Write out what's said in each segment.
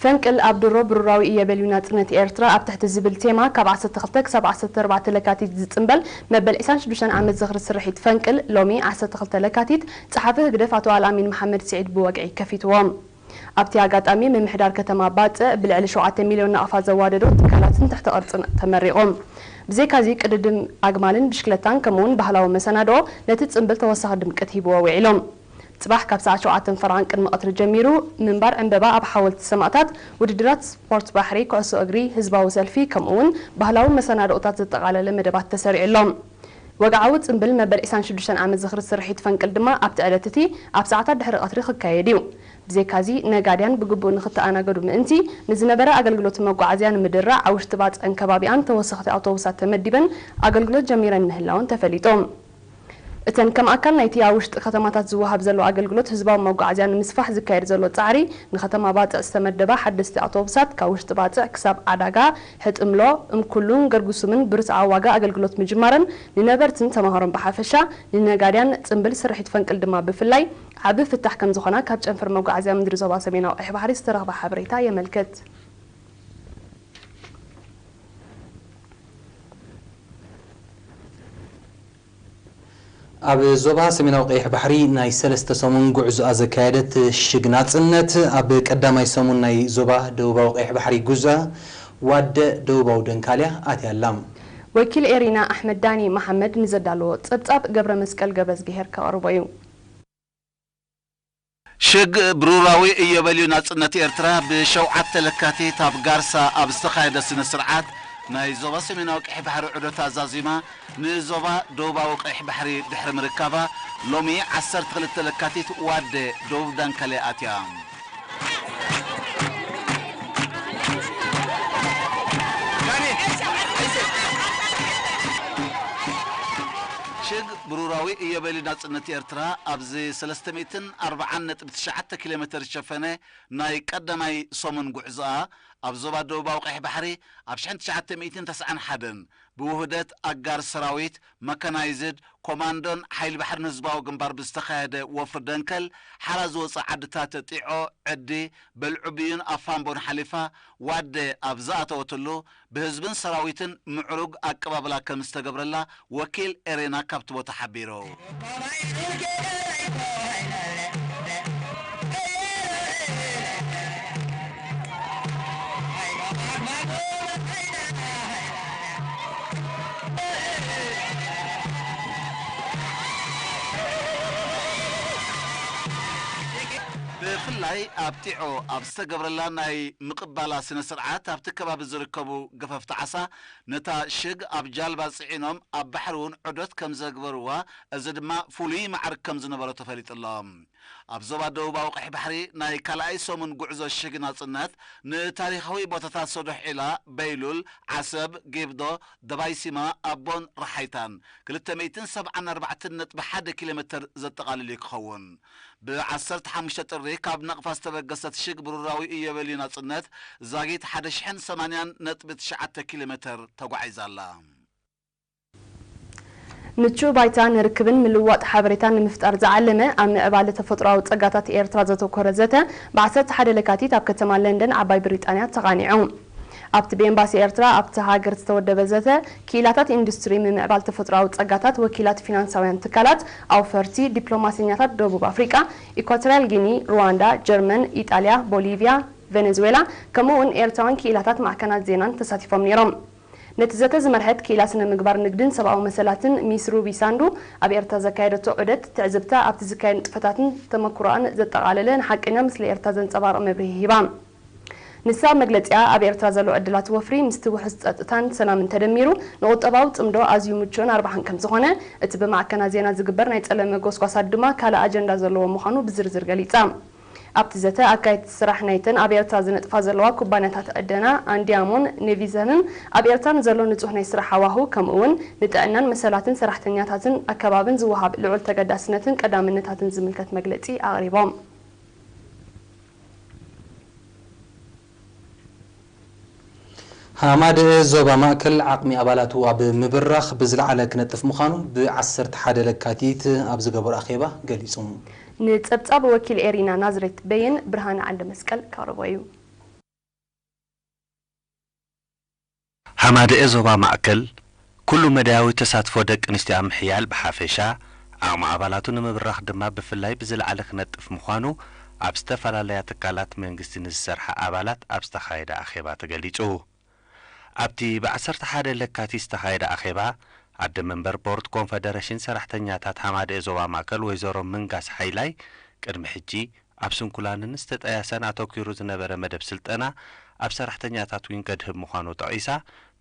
ፈንቅል ኣብ ድሮ ብሩራዊ እየበልዩ ናጽነት ኤርትራ ኣብ ትሕቲ ዝብል ቴማ ካብ ዓሰርተ ክልተ ክሳብ ዓሰርተ ኣርባዕተ ለካቲት ዝጽንበል መበል ዕስራን ሽዱሽተን ዓመት ዝኽሪ ስርሒት ፈንቅል ሎሚ ዓሰርተ ክልተ ለካቲት ጸሓፊ ህግደፍ ኣቶ ኣልኣሚን መሓመድ ስዒድ ብወግዒ ከፊትዎ። ኣብቲ ኣጋጣሚ ምምሕዳር ከተማ ባጽዕ ብልዕሊ ሸውዓተ ሚልዮን ናቕፋ ዘዋደዶ ትካላትን ትሕተ ቅርጽን ተመሪቑ። ብዘይካዚ ቅድድም ኣግማልን ብሽክለታን ከምኡውን ባህላዊ መሰናድኦ ነቲ ጽንብል ተወሳኺ ድምቀት ሂብዎ ውዒሎም። ጽባሕ ካብ ሰዓት ሸውዓተ ፈረቓን ቅድሚ ቀትሪ ጀሚሩ ምንባር ዕምበባ ኣብ ሓወልቲ ሰማእታት፣ ውድድራት ስፖርት ባሕሪ፣ ኩዕሶ እግሪ፣ ህዝባዊ ሰልፊ ከምኡውን ባህላዊ መሰናድኦታት ዘጠቓለለ መደባት ተሰሪዑ ኣሎ። ወግዓዊ ጽምብል መበል ዕስራን ሽዱሽተን ዓመት ዝኽሪ ስርሒት ፈንቅል ድማ ኣብቲ ዕለት እቲ ኣብ ሰዓታት ድሕሪ ቀትሪ ክካየድ እዩ። ብዘይካዚ ነጋድያን ብግቡእ ንኽተኣናገዱ ምእንቲ ንዝነበረ ኣገልግሎት መጓዓዝያ ንምድራዕ ኣብ ውሽጢ ባጽዕን ከባቢኣን ተወሰኽቲ ኣውቶቡሳት ተመዲበን ኣገልግሎት ጀሚረን ምህላውን ተፈሊጡ። እተን ከም ኣካል ናይቲ ኣብ ውሽጢ ከተማታት ዝወሃብ ዘሎ ኣገልግሎት ህዝባዊ መጓዓዝያ ንምስፋሕ ዝካየድ ዘሎ ጻዕሪ፣ ንከተማ ባጽዕ ዝተመደባ ሓደስቲ ኣውቶቡሳት ካብ ውሽጢ ባጽዕ ክሳብ ዓዳጋ፣ ሕጥምሎ፣ እምኩሉን ገርጉሱምን ብርትዓዊ ዋጋ ኣገልግሎት ምጅማረን ንነበርትን ተማሃሮን ብሓፈሻ፣ ንነጋድያን ጽምብል ስርሒት ፈንቅል ድማ ብፍላይ ዓቢ ፍታሕ ከም ዝኾና ካብ ጨንፈር መጓዓዝያ ምድሪ ዞባ ሰሜናዊ ቀይሕ ባሕሪ ዝተረኽበ ሓበሬታ የመልክት። ኣብ ዞባ ሰሜናዊ ቀይሕ ባሕሪ ናይ ሰለስተ ሰሙን ጉዕዞኣ ዘካየደት ሽግ ናጽነት፣ ኣብ ቀዳማይ ሰሙን ናይ ዞባ ደቡባዊ ቀይሕ ባሕሪ ጉዞኣ ዋደ ደቡባዊ ደንካልያ ኣትያ ኣላ። ወኪል ኤሪና ኣሕመድ ዳኒ መሓመድ ንዘዳለዎ ጸብጻብ ገብረ መስቀል ገብረዝግሄር ከቕርቦ እዩ። ሽግ ብሩራዊ እዮቤልዩ ናጽነት ኤርትራ ብሸውዓተ ለካቲት ኣብ ጋርሳ ኣብ ዝተኻየደ ስነ ስርዓት ናይ ዞባ ሰሜናዊ ቀይሕ ባሕሪ ዑደት ኣዛዚማ ንዞባ ደቡባዊ ቀይሕ ባሕሪ ድሕሪ ምርካባ ሎሚ ዓሰርተ ክልተ ለካቲት ዋደ ደቡብ ዳንካልያ ኣትያ። ሽግ ብሩራዊ እዮቤልዩ ናጽነት ኤርትራ ኣብዚ ሰለስተ ሚእትን ኣርባዓን ነጥቢ ትሽዓተ ኪሎ ሜተር ዝሸፈነ ናይ ቀዳማይ ሰሙን ጉዕዞኣ ኣብ ዞባ ደቡባዊ ቀይሕ ባሕሪ ኣብ ሽሕን ትሽዓተ ሚእትን ተስዓን ሓደን ብውህደት ኣጋር ሰራዊት፣ መካናይዝድ፣ ኮማንዶን ሓይሊ ባሕርን ህዝባዊ ግንባር ብዝተኻየደ ወፍሪ ደንከል ሓራ ዝወጸ ዓድታት ጢዖ፣ ዕዲ፣ በልዑብዩን ኣፋምቦን ሓሊፋ ዋደ ኣብ ዝኣተወትሉ ብህዝብን ሰራዊትን ምዕሩግ ኣቀባብላ ከም ዝተገብረላ ወኪል ኤሬና ካብቲ ቦታ ሓቢሩ። ብፍላይ ኣብ ጢዖ ኣብ ዝተገብረላ ናይ ምቕባላ ስነ ስርዓት ኣብቲ ከባቢ ዝርከቡ ገፈፍቲ ዓሳ ነታ ሽግ ኣብ ጃልባ ጽዒኖም ኣብ ባሕሪ እውን ዑደት ከም ዘግበርዋ፣ እዚ ድማ ፍሉይ ማዕርግ ከም ዝነበሮ ተፈሊጡ ኣሎ። ኣብ ዞባ ደቡባዊ ቀይሕ ባሕሪ ናይ ካልኣይ ሰሙን ጉዕዞ ሽግ ናጽነት ንታሪኻዊ ቦታታት ሶዶሕ ዒላ፣ በይሉል፣ ዓሰብ፣ ጌብዶ፣ ደባይሲማ፣ ኣቦን ረሓይታን ክልተ ሚእትን ሰብዓን ኣርባዕተን ነጥቢ ሓደ ኪሎ ሜተር ዘጠቓልል እዩ ክኸውን። ብ ዓሰርተ ሓሙሽተ ጥሪ ካብ ናቕፋ ዝተበገሰት ሽግ ብሩራዊ ኢዮቤልዩ ናጽነት ዛጊት ሓደ ሽሕን ሰማንያን ነጥቢ ትሽዓተ ኪሎ ሜተር ተጓዒዛ ኣላ። ምቹእ ባይታ ንርክብን ምልውዋጥ ሓበሬታን ንምፍጣር ዝዓለመ ኣብ ምዕባለ ተፈጥሮኣዊ ጸጋታት ኤርትራ ዘተኮረ ዘተ ብ ዓሰርተ ሓደ ለካቲት ኣብ ከተማ ለንደን ዓባይ ብሪጣንያ ተቓኒዑ። ኣብቲ ብኤምባሲ ኤርትራ ኣብቲ ሃገር ዝተወደበ ዘተ፣ ክኢላታት ኢንዱስትሪ ምምዕባል ተፈጥሮኣዊ ጸጋታት፣ ወኪላት ፊናንሳውያን ትካላት፣ ኣውፈርቲ፣ ዲፕሎማሰኛታት ደቡብ ኣፍሪቃ፣ ኢኳቶርያል ጊኒ፣ ሩዋንዳ፣ ጀርመን፣ ኢጣልያ፣ ቦሊቭያ፣ ቬነዝዌላ፣ ከምኡ እውን ኤርትራውያን ክኢላታት ማዕከናት ዜናን ተሳቲፎም ነይሮም። ነቲ ዘተ ዝመርሐት ክኢላ ስነ ምግባር ንግድን ሰብኣዊ መሰላትን ሚስ ሩቢ ሳንዱ ኣብ ኤርትራ ዘካየደቶ ዑደት ትዕዝብታ ኣብቲ ዝካየድ ንጥፈታትን ተመክሮኣን ዘጠቓለለ ንሓቀኛ ምስሊ ኤርትራ ዘንጸባርቕ መብርሂ ሂባ። ንሳ ኣብ መግለጺኣ ኣብ ኤርትራ ዘሎ ዕድላት ወፍሪ ምስቲ ውሑስ ጸጥታን ሰላምን ተደሚሩ ንቁጠባዊ ጽምዶ ኣዝዩ ምቹእን ኣርባሕን ከም ዝኾነ፣ እቲ ብማዕከናት ዜና ዝግበር ናይ ጸለመ ጎስጓሳት ድማ ካልእ ኣጀንዳ ዘለዎ ምዃኑ ብዝርዝር ገሊጻ። ኣብቲ ዘተ ኣካየድቲ ስራሕ ናይተን ኣብ ኤርትራ ዝነጥፋ ዘለዋ ኩባንያታት ዕደና ኣንድያሞን ኔቪዘንን ኣብ ኤርትራ ንዘሎ ንጹህ ናይ ስራሕ ሃዋሁ ከምኡ እውን ንጥዕናን መሰላትን ሰራሕተኛታትን ኣከባብን ዝወሃብ ልዑል ተገዳስነትን ቀዳምነታትን ዝምልከት መግለጺ ኣቕሪቦም። ሃማደኤ ዞባ ማእከል ዓቕሚ ኣባላቱ ኣብ ምብራኽ ብዝለዓለ ክነጥፍ ምዃኑ ብ ዓሰርተ ሓደ ለካቲት ኣብ ዝገበሮ ኣኼባ ገሊጹ። ንጸብጻብ ወኪል ኤሪና ናዝሬት በየን ብርሃነ ዓንደ መስቀል ከቕርቦ እዩ። ኣማደኤ ዞባ ማእከል ኩሉ መዳያዊ ተሳትፎ ደቂ ኣንስትዮ ኣብ ምሕያል ብሓፈሻ፣ ዓቕሚ ኣባላቱ ንምብራኽ ድማ ብፍላይ ብዝለዓለ ክነጥፍ ምዃኑ ኣብ ዝተፈላለያ ትካላት መንግስቲ ንዝሰርሓ ኣባላት ኣብ ዝተኻየደ ኣኼባ ተገሊጹ። ኣብቲ ብ ዓሰርተ ሓደ ለካቲት ዝተኻየደ ኣኼባ፣ ኣደ መንበር ቦርድ ኮንፈደረሽን ሰራሕተኛታት ሃማደኤ ዞባ ማእከል ወይዘሮ መንጋስ ሓይላይ፣ ቅድሚ ሕጂ ኣብ ስንኩላንን ዝተጠያሰን ኣተኲሩ ዝነበረ መደብ ስልጠና ኣብ ሰራሕተኛታት እውን ከድህብ ምዃኑ ጠቒሳ፣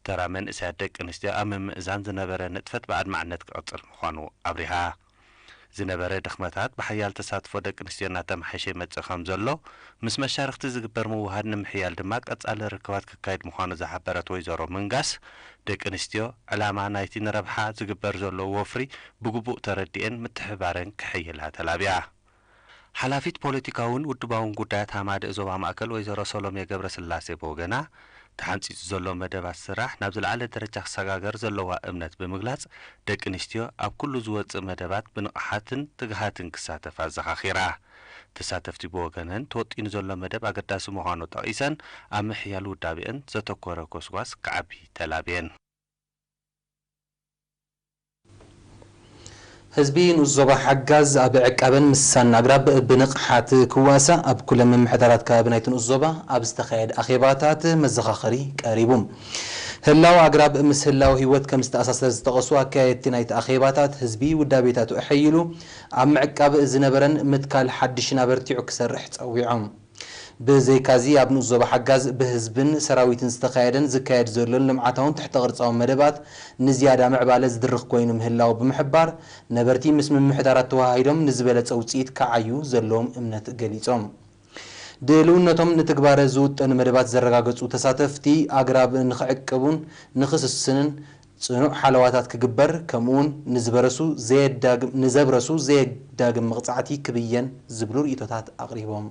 ተራ መንእሰያት ደቂ ኣንስትዮ ኣብ ምምእዛን ዝነበረ ንጥፈት ብኣድማዕነት ክቕጽል ምዃኑ ኣብሪሃ። ዝነበረ ድኽመታት ብሓያል ተሳትፎ ደቂ ኣንስትዮ እናተመሓየሸ ይመጽእ ከም ዘሎ፣ ምስ መሻርኽቲ ዝግበር ምውሃድ ንምሕያል ድማ ቀጻሊ ርክባት ክካየድ ምዃኑ ዝሓበረት ወይዘሮ መንጋስ፣ ደቂ ኣንስትዮ ዕላማ ናይቲ ንረብሓ ዝግበር ዘሎ ወፍሪ ብግቡእ ተረዲኤን ምትሕብባረን ክሕይላ ተላብያ። ሓላፊት ፖለቲካውን ውድባውን ጉዳያት ሃማደኤ ዞባ ማእከል ወይዘሮ ሰሎሜ ገብረስላሴ ብወገና፣ ተሓንጺጹ ዘሎ መደባት ስራሕ ናብ ዝለዓለ ደረጃ ክሰጋገር ዘለዋ እምነት ብምግላጽ፣ ደቂ ኣንስትዮ ኣብ ኩሉ ዝወጽእ መደባት ብንቕሓትን ትግሃትን ክሳተፋ ኣዘኻኺራ። ተሳተፍቲ ብወገነን ተወጢኑ ዘሎ መደብ ኣገዳሲ ምዃኑ ጠቒሰን፣ ኣብ ምሕያል ውዳቤአን ዘተኮረ ጎስጓስ ክዓቢ ተላብየን። ህዝቢ ንኡስ ዞባ ሓጋዝ ኣብ ዕቃበን ምስሳን ኣግራብ ብንቕሓት ክዋሳእ ኣብ ኩለን ምምሕዳራት ከባቢ ናይቲ ንኡስ ዞባ ኣብ ዝተኻየደ ኣኼባታት መዘኻኸሪ ቀሪቡ። ህላው ኣግራብ ምስ ህላው ህይወት ከም ዝተኣሳሰር ዝጠቐሱ ኣካየድቲ ናይቲ ኣኼባታት፣ ህዝቢ ውዳቤታቱ ኣሐይሉ ኣብ ምዕቃብ ዝነበረን ምትካል ሓድሽን ኣበርቲዑ ክሰርሕ ጸዊዖም። ብዘይካዚ ኣብ ንኡስ ዞባ ሓጋዝ ብህዝብን ሰራዊትን ዝተኻየደን ዝካየድ ዘሎን ልምዓታውን ትሕተ ቅርጻውን መደባት ንዝያዳ ምዕባለ ዝድርኽ ኮይኑ ምህላው ብምሕባር፣ ነበርቲ ምስ ምምሕዳራት ተወሃሂዶም ንዝበለጸ ውጽኢት ክዓዩ ዘለዎም እምነት ገሊጾም። ድልውነቶም ንትግባረ ዝውጠኑ መደባት ዘረጋገጹ ተሳተፍቲ፣ ኣግራብ ንኽዕቅቡን ንኽስስንን ጽኑዕ ሓለዋታት ክግበር፣ ከምኡውን ንዝበረሱ ዘየዳግም፣ ንዘብረሱ ዘየዳግም መቕጻዕቲ ክብየን ዝብሉ ርእይቶታት ኣቕሪቦም።